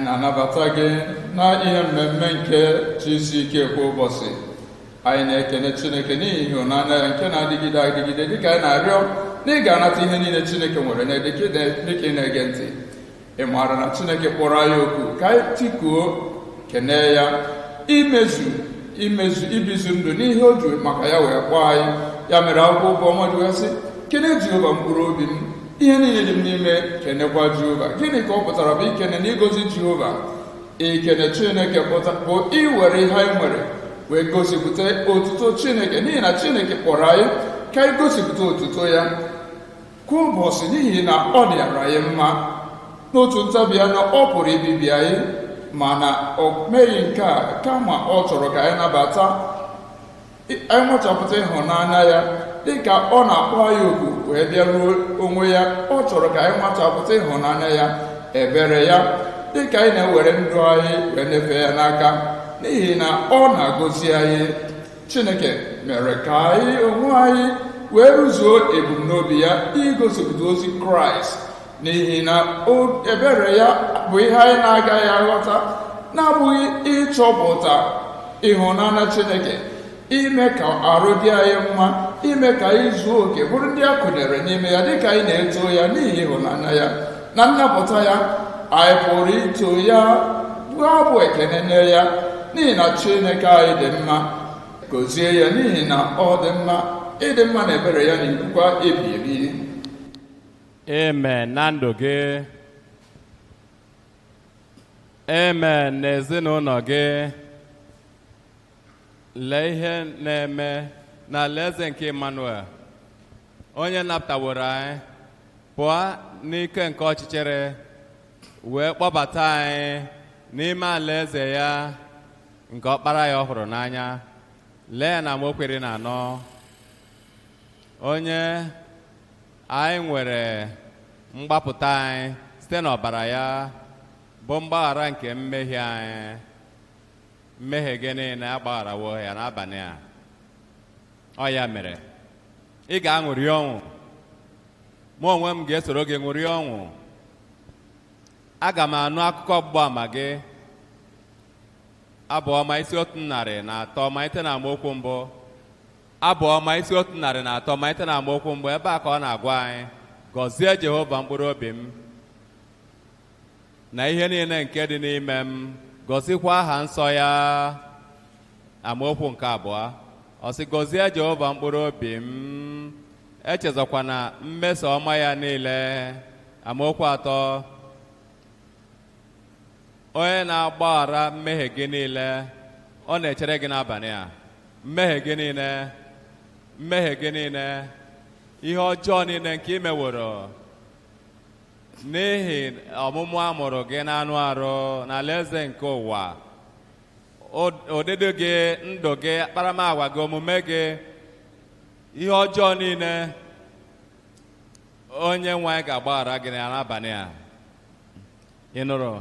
Anyị na-anabata gị na ihe mmemme nke chi ike kwa ụbọchị. Anyị na-ekene Chineke n'ihi ịhụnanya ya nke na-adịgide adịgide, dịka anyị na-arịọ na ị ga-anata ihe niile Chineke nwere na dịka ị na-ege ntị. Ị maara na Chineke kpọrọ anyị oku ka anyị tikuo kenee ya, imezu imezu ibizu ndụ n'ihe o ji maka ya wee kpọọ anyị. Ya mere akwụkwọ ụbụ ọma ji wee sị, kene Jehova mkpụrụ obi m, ihe niile dị m n'ime kenekwa Jehova. Gịnị ka ọ pụtara bụ ikene na ịgọzi Jehova? Ikene Chineke bụ iwere ihe anyị nwere wee gosipụta otuto Chineke, n'ihi na Chineke kpọrọ anyị ka anyị gosipụta otuto ya kwa ụbọchị, n'ihi na ọ dịara anyị mma. N'otu ntabi anya ọ pụrụ ibibi anyị, mana o meghị nke a, kama ọ chọrọ ka anyị nabata, anyị nwechapụta ịhụnanya ya dịka ọ na-akpọ anyị oku wee bịaruo onwe ya. Ọ chọrọ ka anyị nwachapụta ịhụnanya ya, ebere ya, dịka anyị na-ewere ndụ anyị wee nyefee ya n'aka, n'ihi na ọ na-agọzi anyị. Chineke mere ka anyị onwe anyị wee rụzuo ebumnobi ya igosipụta ozi Kraịst, n'ihi na ebere ya bụ ihe anyị na-agaghị aghọta, na-abụghị ịchọpụta ịhụnanya Chineke, ime ka arụ dị anyị mma, ime ka anyị zuo oke, bụrụ ndị a kụnyere n'ime ya dịka anyị na-eto ya n'ihi ịhụnanya ya na nnapụta ya. Anyị pụrụ ito ya, bụ abụ ekene nye ya, n'ihi na Chineke anyị dị mma. Gọzie ya n'ihi na ọ dị mma, ịdị mma na ebere ya na-erukwa ebi ebi. Amen na ndụ gị. Amen n'ezinụlọ gị. Lee ihe na-eme n'alaeze nke Emmanuel, onye napụtaworo anyị pụọ n'ike nke ọchịchịrị wee kpọbata anyị n'ime alaeze ya nke ọkpara ya ọ hụrụ n'anya. Lee ya na amaokwu 14, onye anyị nwere mgbapụta anyị site n'ọbara ya, bụ mgbaghara nke mmehie anyị. Mmehie gị niile agbagharawo ya n'abalị a. Ọ ya mere ị ga-aṅụrị ọṅụ, mụ onwe m ga-esoro gị ṅụrị ọṅụ. Aga m anụ akụkọ ọgbụgba gị. Abụ ọma isi 103 malite na amaokwu mbụ. Abụ ọma isi 103 malite na amaokwu mbụ. Ebe a ka ọ na-agwa anyị, gọzie Jehova mkpụrụ obi m na ihe niile nke dị n'ime m, gọzikwa aha nsọ ya. Amaokwu nke abụọ, ọ sị, gọzie Jehova mkpụrụ obi m, echezọkwana mmeso ọma ya niile. Amaokwu atọ, onye na-agbaghara mmehie gị niile, ọ na-echere gị n'abalị a. Mmehie gị niile, mmehie gị niile, ihe ọjọọ niile nke ị meworo n'ihi ọmụmụ a mụrụ gị n'anụ arụ n'alaeze nke ụwa, ụdịdị gị, ndụ gị, akparamagwa gị, omume gị, ihe ọjọọ niile, onye nwe anyị ga-agbaghara gị n'abalị a. Ị nụrụ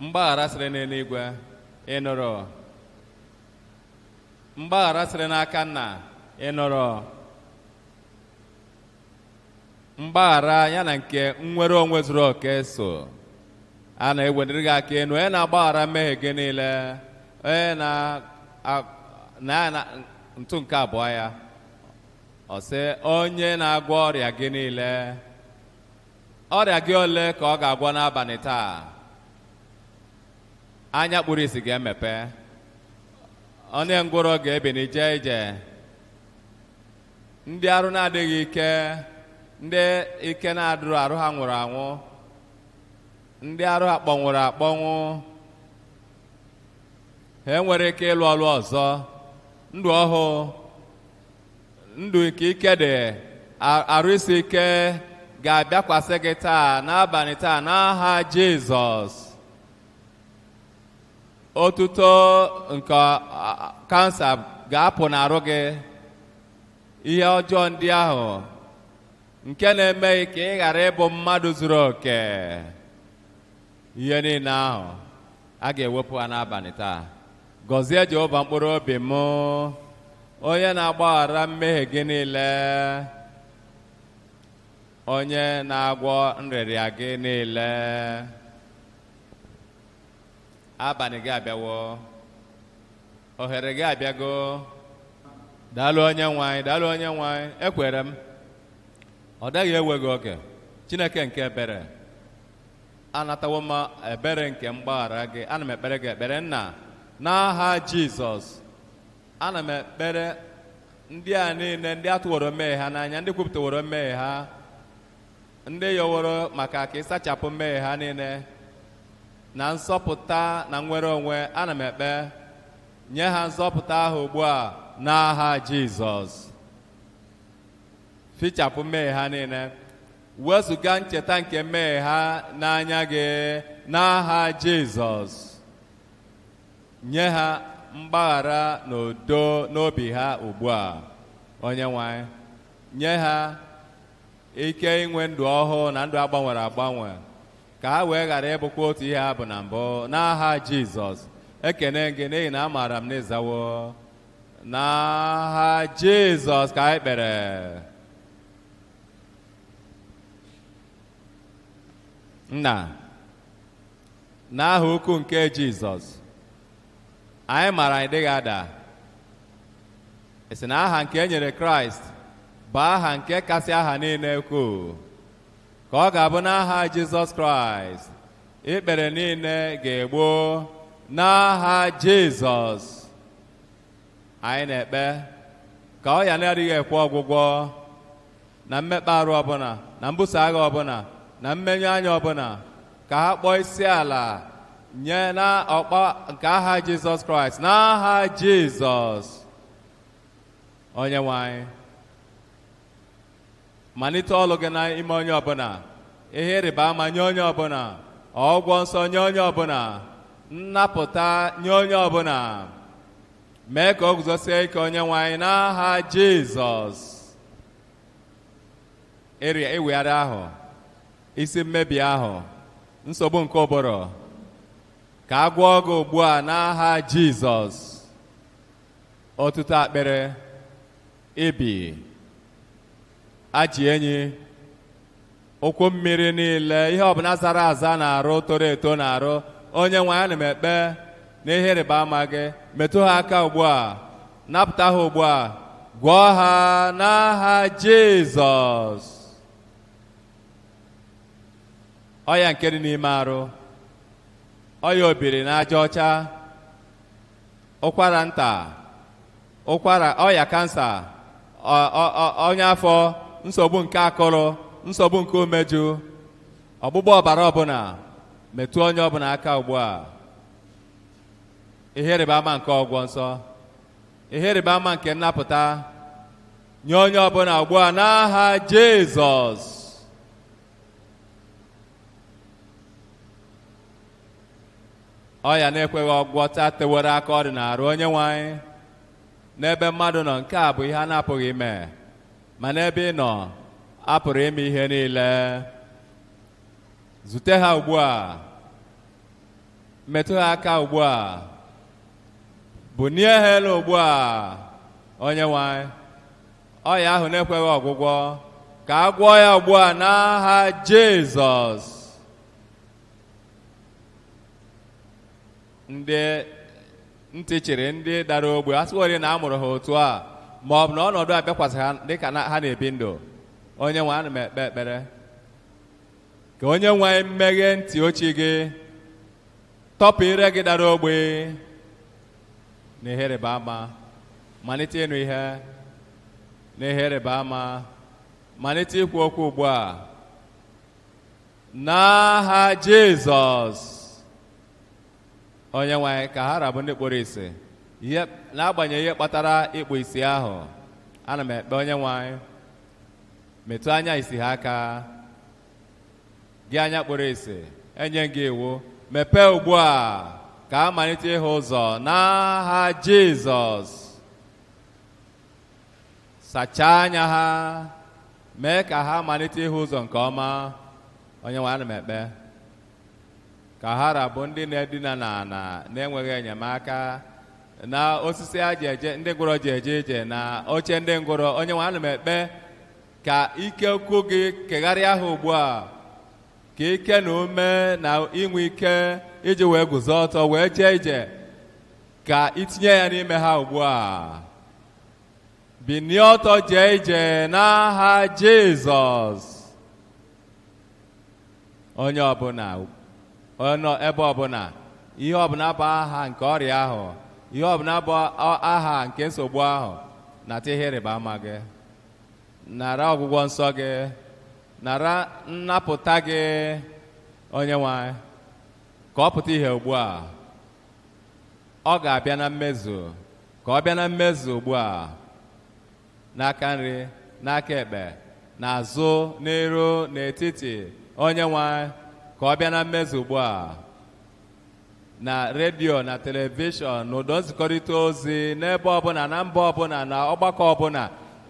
mgbaghara sịrị n'eluigwe? Ị nụrụ mgbaghara sịrị n'aka nna? Ị nụrụ mgbaghara ya na nke nnwere onwe zuru oke so? A na-eweliri gị aka enu, onye na-agbaghara mmehie gị niile, onye na ntụ nke abụọ ya, ọ sị, onye na-agwọ ọrịa gị niile. Ọrịa gị ole ka ọ ga-agwọ n'abalị taa? Anya kpuru isi ga-emepe, onye ngwụrọ ga-ebini jee ije, ndị arụ na-adịghị ike, ndị ike na-adụrụ arụ ha nwụrụ anwụ, ndị arụ ha kpọnwụrụ akpọnwụ, ha enwere ike ịlụ ọlụ ọzọ. Ndụ ọhụụ, ndụ nke ike dị, arụ isi ike ga-abịakwasị gị taa n'abalị taa n'aha Jizọs. Otuto nke kansa ga-apụ n'arụ gị. Ihe ọjọọ ndị ahụ nke na-emeghị ka ị ghara ịbụ mmadụ zuru oke, ihe niile ahụ a ga-ewepụ ha n'abalị taa. Gọzie Jehova mkpụrụ obi m, onye na-agbaghara mmehie gị niile, onye na-agwọ nrịrịa gị niile. Abalị gị abịawo, ohere gị abịago. Daalụ onye nwe anyị, daalụ onye nwe anyị. Ekwere m, ọ dịghị ewe gị oge. Chineke nke ebere, anatawo m ebere nke mgbaghara gị. Ana m ekpere gị ekpere, nna, n'aha Jizọs. Ana m ekpere ndị a niile, ndị atụworo mmehie ha n'anya, ndị kwupụtaworo mmehie ha, ndị yọworo maka ka ịsachapụ mmehie ha niile na nzọpụta na nnwere onwe. Ana m ekpe, nye ha nzọpụta ahụ ugbu a n'aha Jizọs. Fichapụ mmehie ha niile, wezụga ncheta nke mmehie ha n'anya gị n'aha Jizọs. Nye ha mgbaghara na udo n'obi ha ugbu a, onye nwe anyị. Nye ha ike inwe ndụ ọhụụ na ndụ agbanwere agbanwe, ka ha wee ghara ịbụkwa otu ihe ha bụ na mbụ n'aha Jizọs. Ekene gị n'ihi na amaara m na ịzawo. N'aha Jizọs ka anyị kpere. Nna, n'aha ukwu nke Jizọs, anyị maara anyị dịghị ada. Esi na aha nke e nyere Kraịst bụ aha nke kasị aha niile ukwuu, ka ọ ga-abụ n'aha Jizọs Kraịst ikpere niile ga-egbu n'aha Jizọs. Anyị na-ekpe ka ọya na-adịghị ekwe ọgwụgwọ, na mmekpa arụ ọbụla, na mbuso agha ọbụla, na mmenye anya ọbụla, ka ha kpọọ isi ala nye na ọkpa nke aha Jizọs Kraịst n'aha Jizọs. Onye nwe anyị, malite ọlụ gị n'ime onye ọbụla, ihe ịrịba ama nye onye ọbụla, ọgwọ nsọ nye onye ọbụla, nnapụta nye onye ọbụla. Mee ka o guzosie ike, onye nwe anyị, n'aha Jizọs. Ịwegharị ahụ, isi mmebi ahụ, nsogbu nke ụbụrụ, ka a gwọọ gị ugbu a n'aha Jizọs. Ọtụtụ akpịrị, ibi, ajị enyi, ụkwụ mmiri niile, ihe ọbụla zara aza na-arụ, toro eto na-arụ, onye nwe anyị, ana m ekpe na ihe ịrịba ama gị, metụ ha aka ugbu a, napụta ha ugbu a, gwọọ ha n'aha Jizọs. Ọya nke dị n'ime arụ, ọya obiri na aja ọcha, ụkwara nta, ụkwara, ọya kansa, ọnya afọ, nsogbu nke akụrụ, nsogbu nke umeju, ọgbụgbọ ọbara ọbụla, metụ onye ọbụla aka ugbu a. Ihe ịrịba ama nke ọgwọ nsọ, ihe ịrịba ama nke nnapụta nye onye ọbụla ugbu a n'aha Jizọs. Ọya na-ekweghị ọgwọta tewere aka ọ dị n'arụ, onye nwe anyị, n'ebe mmadụ nọ nke a bụ ihe a na-apụghị ime, ma n'ebe ị nọ a pụrụ ime ihe niile. Zute ha ugbu a, metụ ha aka ugbu a, bunie ha elu ugbu a, onye nwe anyị. Ọya ahụ na-ekweghị ọgwụgwọ, ka a gwọọ ya ugbu a n'aha Jizọs. Ndị ntị chịrị, ndị dara ogbe, a sịworị na a mụrụ ha otu a, ma ọ bụ na ọnọdụ a bịakwasị ha dịka ha na-ebi ndụ, onye nwe, ana m ekpe ekpere ka onye nwe mmeghe ntị ochie gị, tọpụ ire gị dara ogbe na ihe ịrịba ama, malite ịnụ ihe na ihe ịrịba ama, malite ikwu okwu ugbu a n'aha Jizọs. Onye nwe anyị, ka ha rabụ ndị kpụrụ isi, ihe n'agbanyeghị ihe kpatara ịkpụ isi ahụ, ana m ekpe, onye nwe anyị, metụ anya isi ha aka. Gị anya kpụrụ isi, enye gị iwu, mepee ugbu a ka a malite ịhụ ụzọ n'aha Jizọs. Sachaa anya ha, mee ka ha malite ịhụ ụzọ nke ọma. Onye nwe, ana m ekpe ka ha rabụ ndị na-edina n'ala na-enweghị enyemaka, na osisi a ji eje ndị ngwụrọ ji eje ije, na oche ndị ngwụrọ, onye nwe, ana m ekpe ka ike ukwu gị kegharịa ha ugbu a, ka ike na ume na inwe ike iji wee guzo ọtọ wee jee ije, ka itinye ya n'ime ha ugbu a. Binie ọtọ jee ije n'aha Jizọs. Onye ọbụla onye ebe ọbụla, ihe ọbụla bụ aha nke ọrịa ahụ, ihe ọbụla bụ aha nke nsogbu ahụ, nata ihe ịrịba ama gị, nara ọgwụgwọ nsọ gị, nara nnapụta gị. Onye nwe anyị, ka ọ pụta ihe ugbu a. Ọ ga-abịa na mmezu, ka ọ bịa na mmezu ugbu a, n'aka nri, n'aka ekpe, n'azụ, n'iru, n'etiti. Onye nwe anyị, ka ọ bịa na mmezu ugbu a, na redio, na telivishọn, n'ụdọ nzikọrịta ozi, n'ebe ọbụla, na mba ọbụla, na ọgbakọ ọbụla.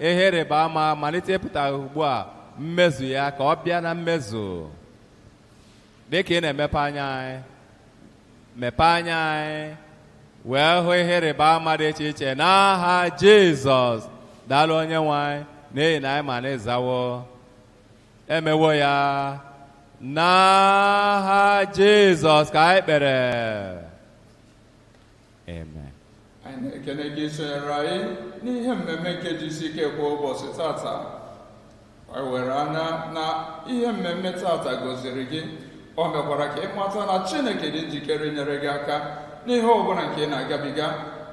Ihe ịrịba ama malite ịpụta ugbu a, mmezu ya ka ọ bịa na mmezu. Dịka ị na-emepe anya anyị, mepee anya anyị wee hụ ihe ịrịba ama dị iche iche n'aha Jizọs. Daalụ, Onye nwe anyị, n'ihi na anyị ma na ịzawo, emewo ya. N'aha Jizọs ka anyị kpere, amen. Anyị na-ekene gị sonyere anyị n'ihe mmemme nke jisi ike kwa ụbọchị tata. Anyị were anya na ihe mmemme tata gọziri gị, o mekwara ka ị mata na Chineke dị njikere inyere gị aka n'ihe ọbụla nke ị na-agabiga.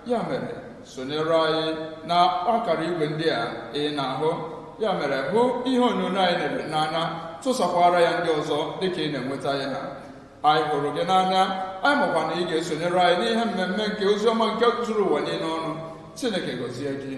Ya mere, sonyere anyị na akara igwe ndị a ị na-ahụ. Ya mere, hụ ihe onyonyo anyị lere n'anya, tụsakwara ya ndị ọzọ dịka ị na-enweta ya. Anyị hụrụ gị n'anya. Anyị makwa na ị ga-esonyere anyị n'ihe mmemme nke oziọma nke zuru ụwa niile ọnụ. Chineke gọzie gị.